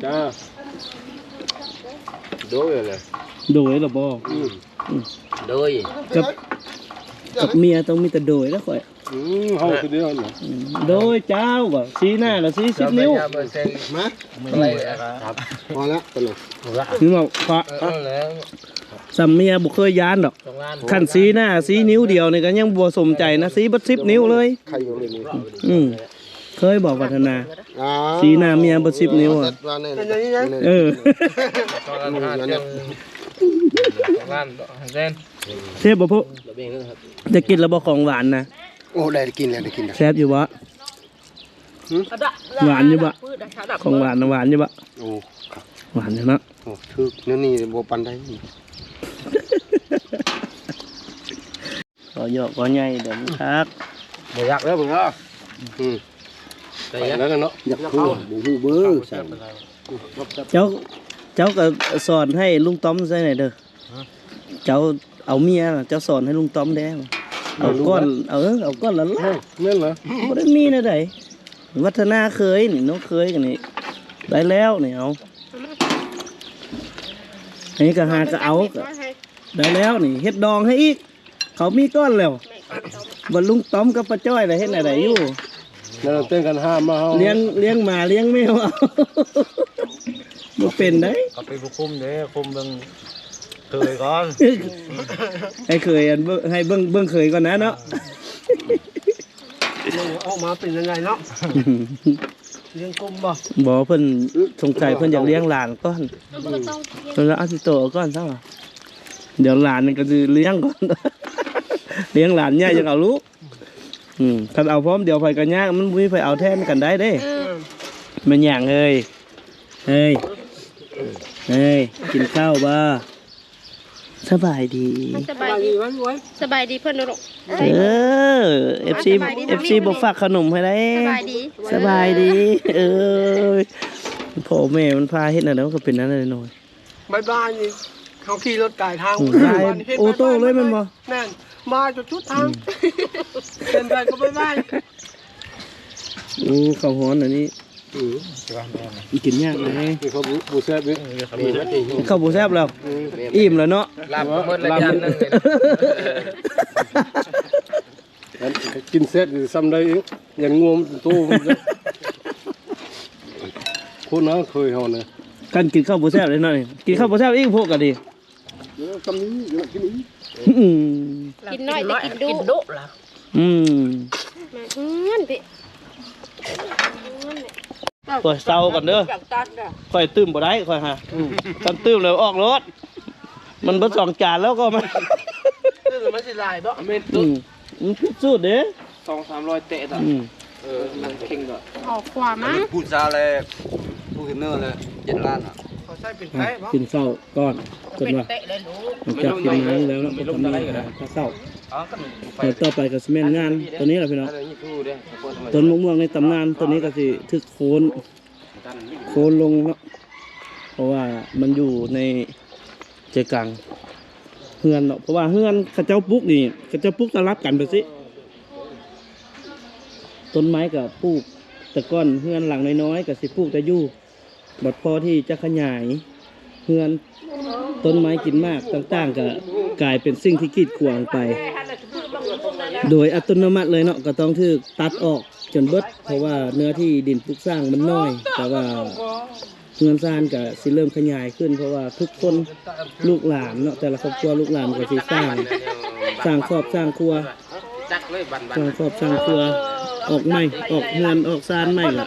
ຈ້າ ໂດຍແຫຼະ ໂດຍລະບໍ່? ອືມ ອືມ ໂດຍ ກັບ ກັບເມຍຕ້ອງມີແຕ່ໂດຍລະຂ້ອຍ. ອືມ ເຮົາຄືດຽວນະ ອືມ ໂດຍເຈົ້າ ວ່າຊີ້ໜ້າລະຊີ້ສິບນິ້ວ ມາ ພໍແລ້ວ ຕະຫຼົກ ນີ້ເວົ້າພະ ເອີ ສ່ຳເມຍບໍ່ເຄີຍຢ້ານດອກ ຄັນຊີ້ໜ້າຊີ້ນິ້ວດຽວນີ້ກໍຍັງບໍ່ສົມໃຈນະ ຊີ້ເບິດສິບນິ້ວເລີຍ ອືມ ເຄີຍບໍ່ ວັດທະນາ ຊີ້ໜ້າເມຍເບິດສິບນິ້ວ ເອີ ແຊບບໍ່ພຸ ໄດ້ກິນແລ້ວບໍ່ຂອງຫວານນະ? ໂອ້ ໄດ້ກິນແລ້ວ ໄດ້ກິນແລ້ວ ແຊບຢູ່ບໍ່? ຫື? ຫວານຢູ່ບໍ່? ຂອງຫວານນະຫວານຢູ່ບໍ່? ໂອ້ ຫວານຢູ່ເນາະ ໂອ້ ຖືກແນວນີ້ບໍ່ປານໃດ ກໍຢອກກໍໃຫຍ່ເດີຄັກ ບໍ່ຢາກເດີເບິ່ງເດີ ອືມ ໄປແລ້ວເນາະ ຢາກຮູ້ ບໍ່ຮູ້ເບີໃສ່ ເຈົ້າ ເຈົ້າກໍສອນໃຫ້ລຸງຕ້ອມໃສ່ໜ່ອຍເດີ ເຈົ້າເອົາເມຍ ເຈົ້າສອນໃຫ້ລຸງຕ້ອມແດ່ ເອົາກ້ອນ ເອີ ເອົາກ້ອນລະລະ ເອີ ແມ່ນລະ ບໍ່ໄດ້ມີແນວໃດ ວັດທະນາເຄີຍນີ້ ນ້ອງເຄີຍກັນນີ້ ໄດ້ແລ້ວນີ້ ເອົາ ອັນນີ້ກໍຫາກໍເອົາ ໄດ້ແລ້ວນີ້ ເຮັດດອງໃຫ້ອີກ ເຂົາມີກ່ອນແລ້ວ ບັດລຸງຕ້ອມກັບປ້າຈ້ອຍລະເຮັດແນວໃດຢູ່ ແລ້ວເຕັ້ງກັນຫ້າມມາເຮົາ ລ້ຽງ ລ້ຽງໝາລ້ຽງແມວ ບໍ່ເປັນໄດ໋ ເຂົາເປັນຜູ້ຄຸມເດ້ ຄຸມເບິ່ງເຂີຍກ່ອນ ໃຫ້ເຂີຍອັນເບິ່ງ ໃຫ້ເບິ່ງ ເບິ່ງເຂີຍກ່ອນນະເນາະ ອອກມາເປັນຈັ່ງໃດເນາະ ລ້ຽງກຸ້ມບໍ່? ບໍ່ ເພິ່ນສົງໄສເພິ່ນຢາກລ້ຽງຫຼານກ່ອນ ເພິ່ນວ່າເອົາຊິໂຕເອົາກ່ອນຊະ ດຽວຫຼານນີ້ກໍຊິລ້ຽງກ່ອນ ລ້ຽງຫຼານໃຫຍ່ຈັ່ງເອົາລູກ ອືມ ຄັນເອົາພ້ອມດຽວໃຜກໍຍາກ ມັນບໍ່ມີໃຜເອົາແທນກັນໄດ້ເດ້ ເອີ ແມ່ນຫຍັງເອີຍ ເອີຍ ເອີຍ ກິນເຂົ້າບໍ່? ສະບາຍດີ ສະບາຍດີ ສະບາຍດີເພິ່ນເນາະລູກ ເອີ ເອັຟຊີ ສະບາຍດີ ເອັຟຊີ ບໍ່ຝາກຂະໜົມໃຫ້ໄດ໋ ສະບາຍດີ ສະບາຍດີ ເອີຍ ພໍ່ແມ່ມັນພາເຮັດແນວໃດມັນກໍເປັນແນວນັ້ນເນາະ ບາຍບາຍ ເຮົາຂີ່ລົດກາຍທາງ ອືມ ບາຍ ໂອໂຕ້ເລີຍແມ່ນບໍ່? ແມ່ນ ບາຍຈົນສຸດທາງ ອືມ ເປັນໃດກໍບາຍບາຍ ໂອ້ ເຂົ້າຮ້ອນອັນນີ້ ອືມ ກິນຍາກເດ້ ກິນເຂົ້າບໍ່ ບໍ່ແຊບເດ້ ເຂົ້າບໍ່ແຊບແລ້ວ ອືມ ອີ່ມແລ້ວເນາະ ລາບກໍໝົດແລ້ວ ລາບ ຈານໜຶ່ງ ອັນກິນແຊບຢູ່ສ່ຳໃດອີກ ຍັງງວມໂຕ ໂຄດນະເຄີຍເຮົານະ ຄັນກິນເຂົ້າບໍ່ແຊບເດ້ເນາະ ກິນເຂົ້າບໍ່ແຊບອີກພວກກໍດີ ເອີ ສ່ຳນີ້ ກິນອີກ ອືມ ກິນໜ້ອຍແຕ່ກິນດຸ ກິນດຸລະ ອືມ ມາເຮືອນພີ່ ຂ້ອຍເຊົາກ່ອນເດີ ຂ້ອຍຕື່ມບໍ່ໄດ້ຂ້ອຍຫາ ອືມ ຄັນຕື່ມແລ້ວອອກໂລດ ມັນເບິດສອງຈານແລ້ວກໍມາ ຕື່ມແລ້ວມັນຊິຫຼາຍບໍ່? ແມ່ນ ອືມ ມັນຜິດສູດເດ້ ສອງສາມຮ້ອຍແຕະ ອືມ ເອີ ມັນເຄັ່ງກໍ ເອົາຂວາມາ ປູຊາແລະ ປູເຮນເນີແລະ ເຈັດລ້ານ ເຂົາໃຊ້ເປັນແຕະບໍ່? ກິນເຊົ້າກ່ອນ ເພິ່ນວ່າ ຫຼັງຈາກກິນມາແລ້ວເນາະ ກໍຈະມີອາຫານເຊົ້າ ແລ້ວຕໍ່ໄປກໍຊິແມ່ນງານຕົວນີ້ລະພີ່ນ້ອງ ຕົ້ນມະມ່ວງໃນຕຳນານ ຕົວນີ້ກໍຊິຖືກໂຄ່ນ ໂຄ່ນລົງເນາະ ເພາະວ່າມັນຢູ່ໃນໃຈກາງເຮືອນເນາະ ເພາະວ່າເຮືອນເຂົາເຈົ້າປຸກນີ້ ເຂົາເຈົ້າປຸກຕະຫຼັບກັນແບບຊີ້ ຕົ້ນໄມ້ກໍປູກ ແຕ່ກ່ອນເຮືອນຫຼັງນ້ອຍໆ ກໍຊິປູກແຕ່ຢູ່ ບັດພໍທີ່ຈະຂະຫຍາຍເຮືອນ ຕົ້ນໄມ້ກິນໝາກຕ່າງໆ ກໍກາຍເປັນສິ່ງທີ່ກີດຂວາງໄປ ໂດຍອັດຕະໂນມັດເລີຍເນາະ ກໍຕ້ອງຖືກຕັດອອກຈົນເບິດ ເພາະວ່າເນື້ອທີ່ດິນປຸກສ້າງມັນໜ້ອຍ ແຕ່ວ່າເຮືອນຊານກໍຊິເລີ່ມຂະຫຍາຍຂຶ້ນ ເພາະວ່າທຸກຄົນ ລູກຫຼານເນາະ ແຕ່ລະຄອບຄົວລູກຫຼານກໍຊິສ້າງ ສ້າງຄອບສ້າງຄົວ ສ້າງຄອບສ້າງຄົວ ອອກໃໝ່ ອອກເຮືອນອອກຊານໃໝ່ລະ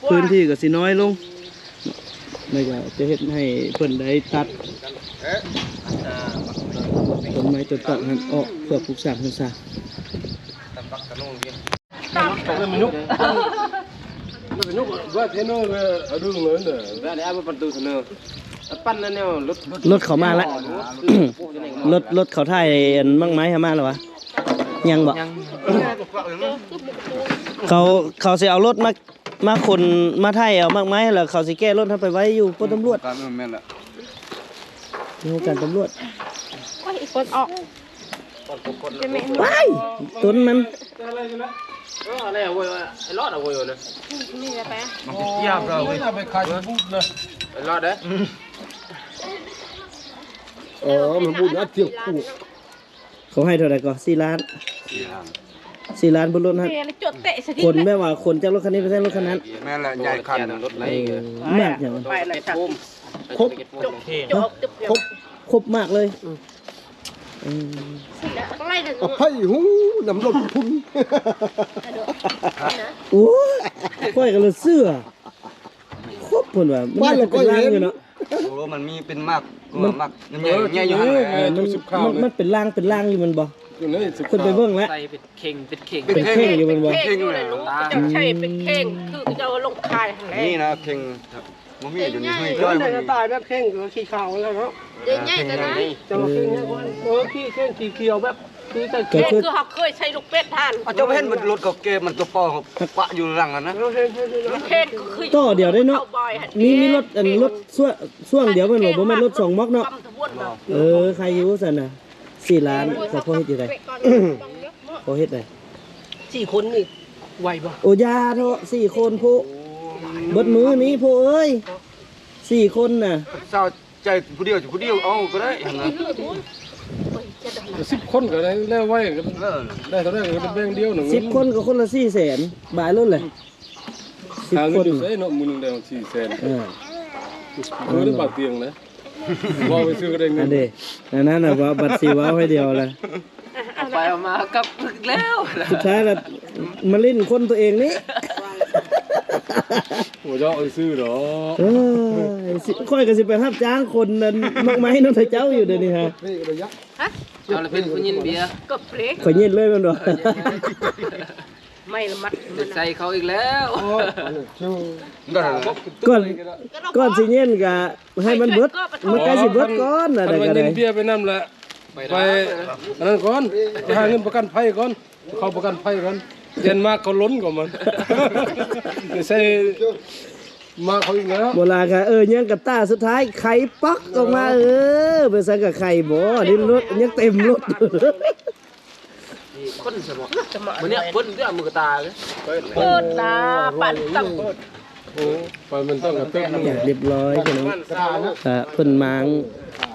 ພື້ນທີ່ກໍຊິນ້ອຍລົງ ແລ້ວກໍຈະເຮັດໃຫ້ເພິ່ນໄດ້ຕັດຕົ້ນໄມ້ຕົ້ນຕອກຫັ້ນອອກ ເພື່ອປຸກສ້າງເຮືອນຊານ. ລົດເຂົາມາລະ ລົດ ລົດເຂົາຖ່າຍອັນໝາກໄມ້ເຮົາມາລະວະ? ຍັງບໍ່? ເຂົາ ເຂົາຊິເອົາລົດມາ ມາຂົນມາໄຖເອົາໝາກໄມ້ ແລ້ວເຂົາຊິແກ່ລົດເຮົາໄປໄວ້ຢູ່ປ້ອມຕຳຫຼວດ. ແມ່ນລະ ໃນຫ້ອງການຕຳຫຼວດ. ໂອ້ຍ ຄົນອອກ ຄົນຄົນ ຈະແມ່ນ ວ້າຍ ຕົ້ນມັນ ເອີ ອັນນີ້ເອົາໄວ້ ໄອ້ລອດເອົາໄວ້ເລີຍ ນີ້ແຫຼະໄປ ມັນຊິກຽບເລີຍເວີຍ ໄປຂາຍບູດເລີຍ ໄອ້ລອດເດີ. ເອີ ມັນບູດເອົາຈຽບຂູດ. ເຂົາໃຫ້ເທົ່າໃດກໍ ສີ່ລ້ານ ສີ່ລ້ານ ບໍ່ລົດຫັ້ນ ແມ່ລະຈົດເຕະສະ ຂົນແບບວ່າຂົນຈາກລົດຄັນນີ້ໄປໃສ່ລົດຄັນນັ້ນ ແມ່ນລະ ໃຫຍ່ຄັນ ລົດໄຫຼ ເອີ ມາກຫຍັງ ໄປລະຈັກ ຄົບ ຄົບ ຄົບ ຄົບມາກເລີຍ. ອືມ ເອົາໄປຫູນຳລົດພຸ້ນ. ໂອ້ຍ ຂ້ອຍກໍເຊື່ອ ຄົບເພິ່ນວ່າ ມັນໜ້າຈະເປັນລາງຢູ່ເນາະ. ໂອ້ ມັນມີເປັນໝາກ ມັນໝາກໃຫຍ່ໆຢູ່ຫັ້ນແຫຼະ ເອີ ມັນ ມັນເປັນລາງ ເປັນລາງຢູ່ແມ່ນບໍ່? ເພິ່ນໄປເບິ່ງແລ້ວ ໃສ່ເປັນເຄັ່ງ ເປັນເຄັ່ງ ເປັນເຄັ່ງຢູ່ແມ່ນບໍ່? ເຄັ່ງຢູ່ແລ້ວ ເຂົາເຈົ້າໃຊ້ເປັນເຄັ່ງ ຄືເຂົາເຈົ້າເອົາລົງຂາຍຫັ້ນແຫຼະ. ນີ້ນະເຄັ່ງ ບໍ່ມີຢູ່ນີ້ ເຮີ້ຍຈ້ອຍ ມັນຕາຍແບບເຄັ່ງຄືຂີ້ຂາວແລ້ວເນາະ ໃຫຍ່ໆ ແຕ່ວ່າເຄັ່ງນີ້ ເອີ ຂີ້ເຄັ່ງຂີ້ຂຽວແບບ ຄືໃສ່ ເອີ ຄືເຮົາເຄີຍໃສ່ລູກເປັດຫັ້ນ ເຈົ້າບໍ່ເຫັນມັນລົດເຂົາເກັບມັນຕົວເປົ່າປະຢູ່ຫຼັງຫັ້ນນະ ມັນເຄັ່ງຄືຕໍ່ດຽວໄດ້ເນາະ ມີ ມີລົດ ອັນລົດຊ່ວງ ຊ່ວງດຽວແມ່ນບໍ່? ບໍ່ແມ່ນລົດສອງມັອກເນາະ. ເອີ ໃຄຢູ່ຊັ້ນນະ ສີ່ລ້ານ ກໍພໍເຮັດຢູ່ໃດ ພໍເຮັດໄດ໋ ສີ່ຄົນນີ້ໄຫວບໍ່? ໂອ້ ຢ່າເຖາະ ສີ່ຄົນພຸ້ນ ເບິດມື້ນີ້ພຸ້ນເອີຍ ສີ່ຄົນນະ ຊາວໃຈຜູ້ດຽວ ຜູ້ດຽວເອົາກໍໄດ້ຫັ້ນນະ ສິບຄົນກໍໄດ້ ແລ້ວໄວກໍໄດ້ເທົ່າໃດກໍໄດ້ແບ່ງດຽວໜຶ່ງ ສິບຄົນກໍຄົນລະສີ່ແສນ ບາຍໂລດແຫຼະ ສິບຄົນ ຢູ່ໃສເນາະ ມື້ໜຶ່ງໄດ້ສີ່ແສນ ເອີ ບໍ່ໄດ້ບາດຕຽງນະ ເວົ້າໄປຊື່ກໍໄດ້ເງິນ ອັນເດ ອັນນັ້ນນະ ວ່າບັດຊິເວົ້າໃຫ້ດຽວລະ ເອົາໄປເອົາມາກັບແລ້ວ ສຸດທ້າຍລະມາຫຼິ້ນຄົນຕົວເອງນີ້ ບໍ່ເຈາະຊື່ດອກ ເອີ ຂ້ອຍກໍຊິໄປຮັບຈ້າງຂົນອັນໝາກໄມ້ນຳເຈົ້າຢູ່ດຽວນີ້ຮະ ເຈົ້າລະເປັນຜູ້ຍິນເບຍ ກໍເປຣ ຂ້ອຍຍິນເລີຍແມ່ນບໍ່? ໄມ້ລະມັດ ໄປໃສ່ເຂົາອີກແລ້ວ ກ່ອນ ກ່ອນຊິເຢັນກະໃຫ້ມັນເບິດ ມັນໃກ້ຊິເບິດກ່ອນນະ ໄດ້ກໍໄດ້ ເບຍໄປນຳລະ ໄປອັນນັ້ນກ່ອນ ໄປຫາເງິນປະກັນໄພກ່ອນ ເຂົ້າປະກັນໄພກ່ອນ ຢ້ານມາກເຂົາລົ້ນກວ່າມັນ ໃສ່ມາເຂົາອີກແລ້ວ ໂບລານກະ ເອີ ຍັງກະຕາ ສຸດທ້າຍໄຂປັອກອອກມາ ເອີ ໄປໃສ່ກະໄຂບໍ່ ນີ້ລົດຍັງເຕັມລົດ ຄົນສະເໝາະ ມື້ນີ້ຄົນເລື່ອງມືກະຕາເລີຍ ເປີດລາປັນຕຳ ໂອ້ ໄປມັນຕ້ອງກະເຕີມ ຮຽບຮ້ອຍພີ່ນ້ອງ ກະເພິ່ນມາງ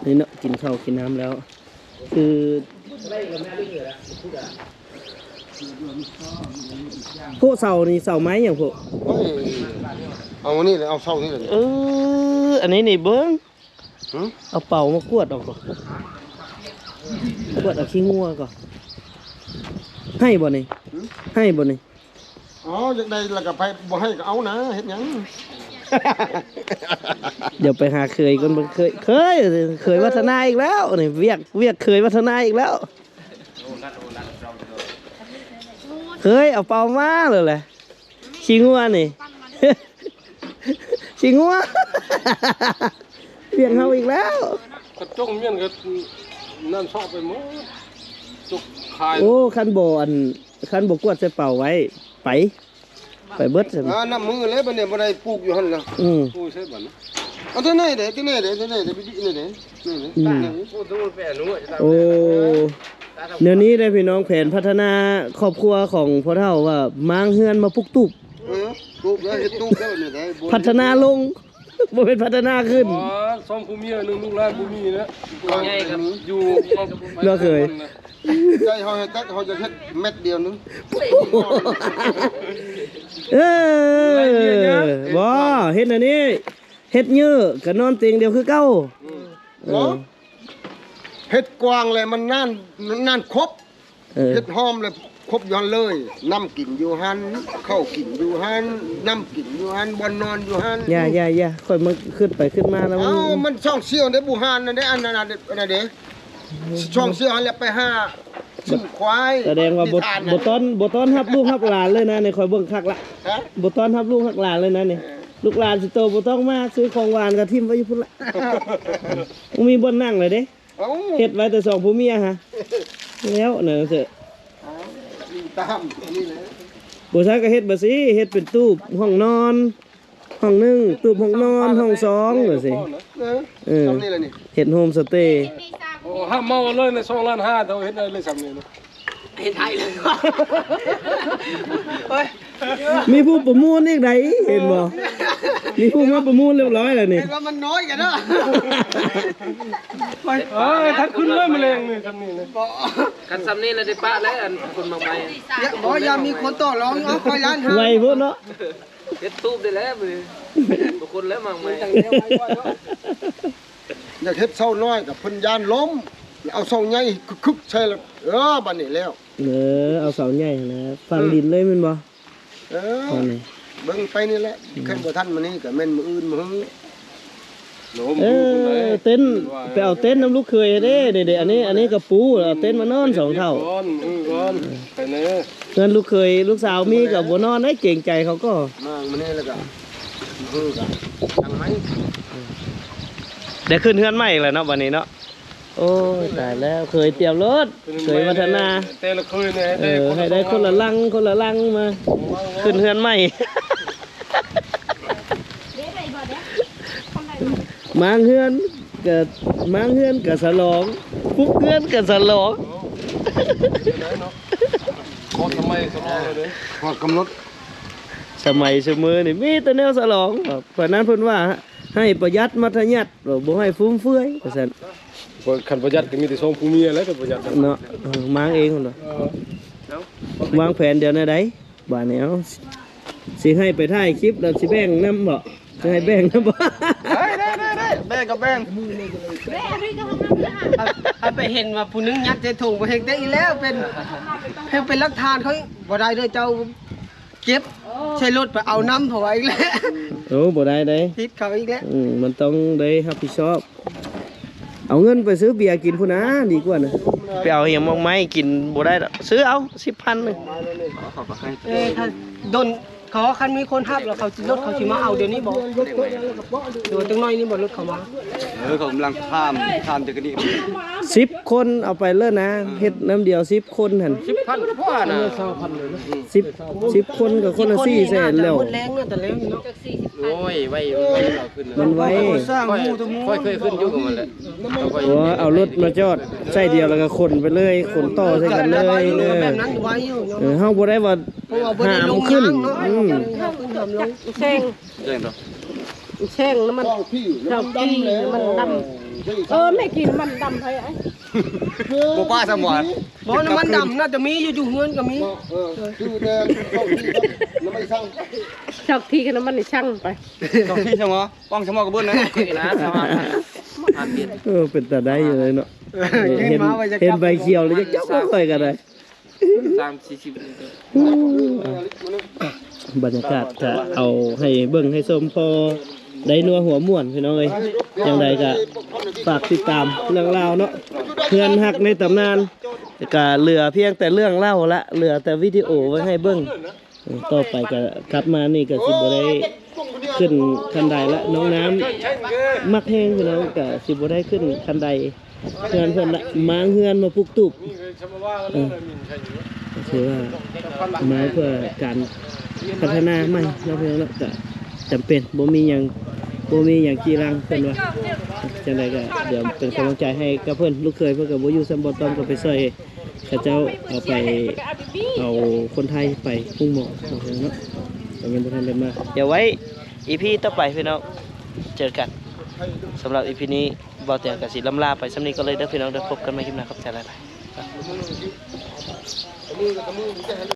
ນີ້ເນາະ ກິນເຂົ້າກິນນ້ຳແລ້ວ ຄື ໂພະເສົານີ້ເສົາໄມ້ຫຍັງໂພະ ໂອ້ຍ ເອົານີ້ແຫຼະ ເອົາເສົານີ້ແຫຼະ ເອີ ອັນນີ້ນີ້ເບິ່ງ ເອົາເປົາມາກວດເອົາກ່ອນ ກວດເອົາຂີ້ງົວກ່ອນ ໃຫ້ບໍ່ນີ້ ໃຫ້ບໍ່ນີ້ ອໍ ຢາກໄດ້ລະກະໄປ ບໍ່ໃຫ້ກະເອົານະ ເຮັດຫຍັງ ດຽວໄປຫາເຂີຍກ່ອນ ເບິ່ງເຂີຍ ເຂີຍ ເຂີຍວັດທະນາອີກແລ້ວນີ້ ວຽກ ວຽກເຂີຍວັດທະນາອີກແລ້ວ ເຂີຍເອົາເປົາມາແລ້ວແຫຼະ ຂີ້ງົວນີ້ ຂີ້ງົວ ວຽກເຮົາອີກແລ້ວ ກະຈົກມ້ຽນກະນ້ຳຊອກໄປໝົດ ຈົກຄາຍ ໂອ້ ຄັນບໍ່ອັນ ຄັນບໍ່ກວດໃສ່ເປົາໄວ້ ໄປ ໄປເບິດຊັ້ນ ອ່າ ນັບມື້ແລ້ວບັດນີ້ ບໍ່ໄດ້ປູກຢູ່ຫັ້ນລະ ອືມ ປູກໃສ່ບັດນີ້ ເອົາແຕ່ໃນເດ້ ແຕ່ໃນເດ້ ແຕ່ໃນເດ້ ນີ້ເດ້ ນີ້ເດ້ ອືມ ໂອ້ ແນວນີ້ເດ້ພີ່ນ້ອງ ແຜນພັດທະນາຄອບຄົວຂອງພໍ່ເຖົ້າວ່າມ້າງເຮືອນມາປຸກຕູບ ເອີ ປູກແລ້ວເຮັດຕູບແລ້ວນີ້ໄດ້ ພັດທະນາລົງ ບໍ່ແມ່ນພັດທະນາຂຶ້ນ ອໍ ສອງຜົວເມຍໜຶ່ງ ລູກຫຼານບໍ່ມີແລ້ວ ໃຫຍ່ກັບຢູ່ ເນາະເຂີຍ ໃຈເຮົາໃຫ້ຈັກ ເຮົາຈະເຮັດແມັດດຽວໜຶ່ງ ເອີ ບໍ່ ເຮັດອັນນີ້ ເຮັດເຍີ້ກະນອນຕຽງດຽວຄືເກົ່າ ເອີ ເຮັດກວ້າງແລ້ວມັນນານ ນານຄົບ ເອີ ເຮັດຫ້ອມແລ້ວຄົບຢູ່ຫັ້ນເລີຍ ນ້ຳກິນຢູ່ຫັ້ນ ເຂົ້າກິນຢູ່ຫັ້ນ ນ້ຳກິນຢູ່ຫັ້ນ ບ່ອນນອນຢູ່ຫັ້ນ ຢ່າ ຢ່າ ຢ່າ ຂ້ອຍມາ ຄຶດໄປຄຶດມາແລ້ວ ເອົ້າ ມັນ ມັນຊ່ອງສ່ຽວໃດ ບູຮານນັ້ນເດ້ ອັນນັ້ນ ອັນນັ້ນເດ້ ຊ່ອງສ່ຽວຫັ້ນແຫຼະ ໄປຫາຊື້ຄວາຍ ສະແດງວ່າບໍ່ ບໍ່ຕ້ອນ ບໍ່ຕ້ອນຮັບລູກຮັບຫຼານເລີຍນະ ນີ້ຂ້ອຍເບິ່ງຄັກລະ ບໍ່ຕ້ອນຮັບລູກຮັບຫຼານເລີຍນະນີ້ ເອີ ລູກຫຼານຊິໂຕບໍ່ຕ້ອງມາ ຊື້ຂອງຫວານກະຖິ້ມໄວ້ຢູ່ພຸ້ນລະ ບໍ່ມີບ່ອນນັ່ງເລີຍເດ້ ເອົ້າ ເຮັດໄວ້ແຕ່ສອງຜົວເມຍຫະ ແລ້ວນັ້ນເທີ ຕາມນີ້ແຫຼະ ບໍ່ຊັ້ນກະເຮັດບາດຊີ້ ເຮັດເປັນຕູບຫ້ອງນອນ ຫ້ອງໜຶ່ງ ຕູບຫ້ອງນອນ ຫ້ອງສອງ ຈັ່ງຊີ້ ເອີ ເອີ ຊ່ຳນີ້ລະນີ້ ເຮັດໂຮມສະເຕ. ໂອ້ ຫ້າມເມົາເລີຍໃນສອງລ້ານຫ້າ ເຮົາເຮັດໄດ້ເລີຍຊ່ຳນີ້ນະ ເຮັດໄດ້ເລີຍ. ໂອ້ຍ ມີຜູ້ປະມູນອີກໃດ ເຫັນບໍ່? ມີຜູ້ມາປະມູນຮຽບຮ້ອຍແລ້ວນີ້. ເຫັນວ່າມັນນ້ອຍກັນເນາະ. ເອີຍ ທັດຂຶ້ນເລີຍມະແລງນີ້ ຊ່ຳນີ້ນະ. ຄັນຊ່ຳນີ້ລະໄດ້ປະແລ້ວ ອັນຄົນມາໃໝ່. ບໍ່ ຢ່າມີຄົນຕໍ່ລອງ ເອົາ ຂ້ອຍລ້ານຫ້າ ໄວໂພດເນາະ. ເຮັດຕູບໄດ້ແລ້ວມື້ນີ້ ບໍ່ຄົນແລ້ວມາໃໝ່. ຢາກເຮັດເສົານ້ອຍກໍເພິ່ນຢ້ານລົ້ມ ເອົາເສົາໃຫຍ່ຄຶກໆໃສ່ ເອີ ບາດນີ້ແລ້ວ. ເອີ ເອົາເສົາໃຫຍ່ຫັ້ນນະ ຝັງດິນເລີຍແມ່ນບໍ່? ເອີ ເບິ່ງໄປນີ້ແຫຼະ. ອືມ ຄັນບໍ່ທັນມື້ນີ້ກໍແມ່ນມື້ອື່ນມື້ຮື. ເອີ ເຕັນ ໄປເອົາເຕັນນຳລູກເຂີຍເດ້. ເດ້ໆ ອັນນີ້ ອັນນີ້ກໍປູ ເອົາເຕັນມານອນສອງເຖົ້າ. ໄປເນີ ເຮືອນລູກເຂີຍລູກສາວມີກໍບໍ່ນອນໄດ້ ເກງໃຈເຂົາກໍ. ມາມື້ນີ້ແລ້ວກໍ ມື້ກໍຕັ້ງໃໝ່ ໄດ້ຂຶ້ນເຮືອນໃໝ່ອີກແລ້ວເນາະ ບາດນີ້ເນາະ. ໂອ້ຍ ຕາຍແລ້ວ ເຂີຍຕຽມໂລດ ເຂີຍວັດທະນາ ແຕ່ລະເຂີຍນີ້ ເອີ ໃຫ້ໄດ້ຄົນລະຫຼັງ ຄົນລະຫຼັງມາ ຂຶ້ນເຮືອນໃໝ່. ມາເຮືອນກະ ມາເຮືອນກະສະຫຼອງ ປຸກເຮືອນກະສະຫຼອງ. ໂອ້ ເປັນໄດເນາະ ຮອດສະໄໝສະຫຼອງແລ້ວເດ້ ຮອດກຳນົດ. ສະໄໝຊຸມື້ນີ້ມີແຕ່ແນວສະຫຼອງ. ເພາະນັ້ນເພິ່ນວ່າໃຫ້ປະຢັດມັດທະຍັດ ບໍ່ໃຫ້ຟຸມເຟືອຍວ່າຊັ້ນ. ຄັນປະຢັດກໍມີແຕ່ສອງຜົວເມຍແຫຼະ ຄັນປະຢັດເນາະ. ເອີ ມາງເອງພຸ້ນເນາະ. ເອີ ວາງແຜນດຽວແນວໃດ? ບາດນີ້ເອົາ ຊິໃຫ້ໄປຖ່າຍຄລິບແລ້ວຊິແບ່ງນຳບໍ່? ຊິໃຫ້ແບ່ງນຳບໍ່? ໄດ້ ໄດ້ ໄດ້ ໄດ້ ແບ່ງກໍແບ່ງ. ເອົາ ເອົາໄປເຫັນວ່າຜູ້ໜຶ່ງຍັດໃສ່ຖົງ ບໍ່ເຮັດໄດ້ອີກແລ້ວ ເປັນ ເຮັດເປັນຫຼັກຖານ. ເຂົາບໍ່ໄດ້ເດີ ເຈົ້າເກັບໃສ່ລົດໄປເອົານຳເຂົາວ່າອີກແລ້ວ. ໂອ້ ບໍ່ໄດ້ເດ້ ຜິດເຂົາອີກແລ້ວ. ອືມ ມັນຕ້ອງໄດ້ຮັບຜິດຊອບ. ເອົາເງິນໄປຊື້ເບຍກິນພຸ້ນນະ ດີກວ່ານະ. ໄປເອົາຫຍັງມາໃໝ່ກິນບໍ່ໄດ້ດອກ ຊື້ເອົາສິບພັນໜຶ່ງ. ເອີ ຖ້າດົນ ເຂົາວ່າຄັນມີຄົນຮັບແລ້ວ ເຂົາຊິ ລົດເຂົາຊິມາເອົາດຽວນີ້ບໍ່? ໂດຍ ຈັກໜ້ອຍນີ້ບໍ່ ລົດເຂົາມາ. ເອີ ເຂົາກຳລັງຂ້າມ ຂ້າມຈາກນີ້ ສິບຄົນເອົາໄປເລີຍນະ. ເຮັດນຳດຽວສິບຄົນຫັ້ນ ສິບພັນກວ່ານະ. ສິບ ສິບຄົນກໍຄົນລະສີ່ແສນແລ້ວ. ໂອ້ຍ ໄວ ມັນໄວ ມັນໄວ. ຂ້ອຍເຄີຍຂຶ້ນຢູ່ກັບມັນແຫຼະ. ໂອ້ ເອົາລົດມາຈອດໃສ່ດຽວ ແລ້ວກໍຂົນໄປເລີຍ ຂົນຕໍ່ໃສ່ກັນເລີຍ. ເອີ ແບບນັ້ນໄວຢູ່ເນາະ. ເອີ ເຮົາບໍ່ໄດ້ວ່າ ເພາະວ່າບໍ່ໄດ້ລົງຍາງເນາະ. ອືມ ເຮົາຂຶ້ນເຮືອນລົງ ແຊງ ແຊງ ແຊງນ້ຳມັນ ເຈົ້າທີ່ນ້ຳມັນດຳ. ເອີ ແມ່ກິນນ້ຳມັນດຳໃຜອ້າຍ? ບໍ່ປ້າສະໝວນ. ບໍ່ ນ້ຳມັນດຳໜ້າຈະມີຢູ່ ຢູ່ເຮືອນກໍມີ. ເອີ ຊື້ແຕ່ເຈົ້າທີ່ກັບນ້ຳມັນຊ່າງ ເຈົ້າທີ່ກັບນ້ຳມັນຊ່າງໄປ. ເຈົ້າທີ່ສະໝວນ ປ້ອງສະໝວນກະເບິ່ນນະ. ເອີ ເປັນຕາໄດ້ຢູ່ເລີຍເນາະ. ເຫັນ ເຫັນໃບຂຽວແລ້ວຢາກຈັບບໍ່ຂ້ອຍກໍໄດ້. ສາມສີ່ສິບ ບັນຍາກາດກະເອົາໃຫ້ເບິ່ງໃຫ້ຊົມພໍໄດ້ນົວຫົວມ່ວນພີ່ນ້ອງເອີຍ. ຈັ່ງໃດກະຝາກຕິດຕາມເລື່ອງລາວເນາະ ເຮືອນຮັກໃນຕຳນານ ກະເຫຼືອພຽງແຕ່ເລື່ອງເລົ່າລະ ເຫຼືອແຕ່ວິດີໂອໄວ້ໃຫ້ເບິ່ງ. ເອີ ຕໍ່ໄປກະກັບມານີ້ກະຊິບໍ່ໄດ້ຂຶ້ນຄັນໄດລະ ນ້ອງນ້ຳມັກແຮງພີ່ນ້ອງ ກະຊິບໍ່ໄດ້ຂຶ້ນຄັນໄດ. ເຮືອນເພິ່ນລະ ມ້າງເຮືອນມາປຸກຕູບ. ເອີ ຖືວ່າມາເພື່ອການພັດທະນາໃໝ່ເນາະ ພີ່ນ້ອງເນາະ. ກະຈຳເປັນ ບໍ່ມີຫຍັງ ບໍ່ມີຫຍັງຈີລັງເພິ່ນວ່າ. ຈັ່ງໃດກະດຽວເປັນກຳລັງໃຈໃຫ້ກັບເພິ່ນ. ລູກເຂີຍເພິ່ນກະບໍ່ຢູ່ຊ້ຳ ບໍ່ຕ້ອງກະໄປຊ່ອຍເຂົາເຈົ້າ ເອົາໄປ ເອົາຄົນໄທໄປໂຮງໝໍເນາະ ເນາະ. ແຕ່ຍັງບໍ່ທັນໄດ້ມາ ດຽວໄວ້ອີພີຕໍ່ໄປພີ່ນ້ອງ ເຈີກັນ. ສຳລັບອີພີນີ້ ບ່າວແຕນກໍຊິລ່ຳລາໄປສ່ຳນີ້ກ່ອນເລີຍເດີພີ່ນ້ອງເດີ. ພົບກັນໃໝ່ຄລິບໜ້າ ຂອບໃຈຫຼາຍໆ.